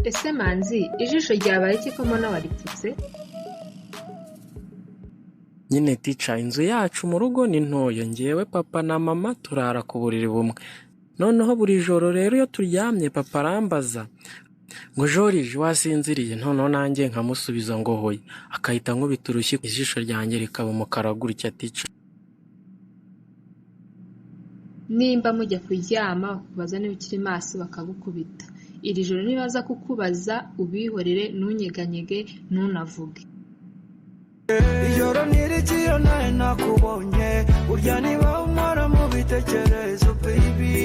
Ese Manzi, ijisho ryabaye iki ko mbona waripfutse? Nyine tica, inzu yacu mu rugo ni ntoya. Ngewe, papa na mama turara ku buriri bumwe. Noneho buri joro rero iyo turyamye, papa arambaza ngo: "Joriji, wasinziriye?" Noneho nanjye nkamusubiza ngo: "Hoya." Akahita nkubita urushyi, ijisho ryanjye rikaba umukara gutya, tica. Nimba mujya kuryama bakubaza niba ukiri maso bakagukubita, iri joro nibaza kukubaza ubihorere, ntunyeganyege, ntunavuge. Ijoro ntirikiyo nawe nakubonye, burya niba umara mu bitekerezo, baby,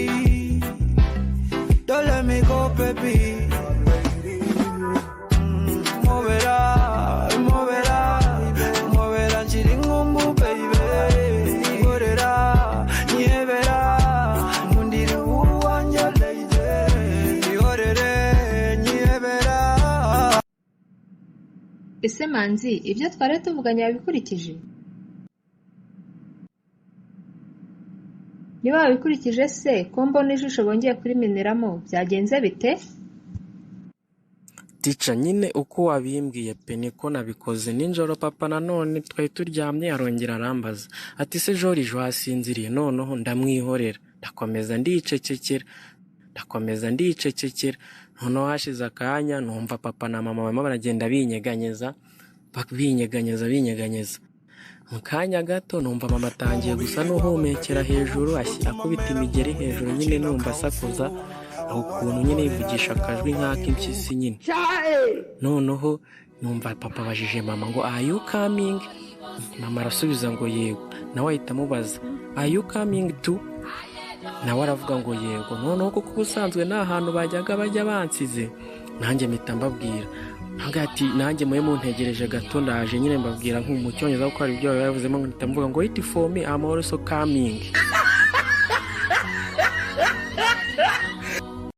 don't let me go, baby. Mobera, mobera, mobera, nkiri nkumbu, baby, ngorera, nyebera, nkundira uwanjye, lady, ihorere, nyebera. Ese Manzi, ibyo twari tuvuganye wabikurikije? Niba wabikurikije se, ko mbona ijisho bongeye kurimeneramo, byagenze bite? Tica, nyine uko wabimbwiye pe niko nabikoze. Nijoro papa nanone twari turyamye, arongera arambaza ati: "Se Joriji, wasinziriye?" Noneho ndamwihorera, ndakomeza ndicecekera, ndakomeza ndicecekera. Noneho hashize akanya numva papa na mama barimo baragenda binyeganyeza, binyeganyeza, binyeganyeza. Mu kanya gato numva mama atangiye gusa n'uhumekera hejuru, akubita imigeri hejuru nyine, numva asakuza ukuntu nyine, yivugisha akajwi nk'ak'impyisi nyine. Noneho numva papa abajije mama ngo: "Are you coming?" Mama arasubiza ngo: "Yego." Nawe ahita amubaza: "Are you coming too?" Nawe aravuga ngo: "Yego." Noneho kuko ubusanzwe nta hantu bajyaga bajya bansize, nanjye mpita mbabwira ati: "Nanjye mube muntegereje gato, ndaje." Nyine mbabwira nko mu Cyongereza kuko hari ibyo bari bavuzemo, mpita mvuga ngo: "Wait for me, I'm also coming."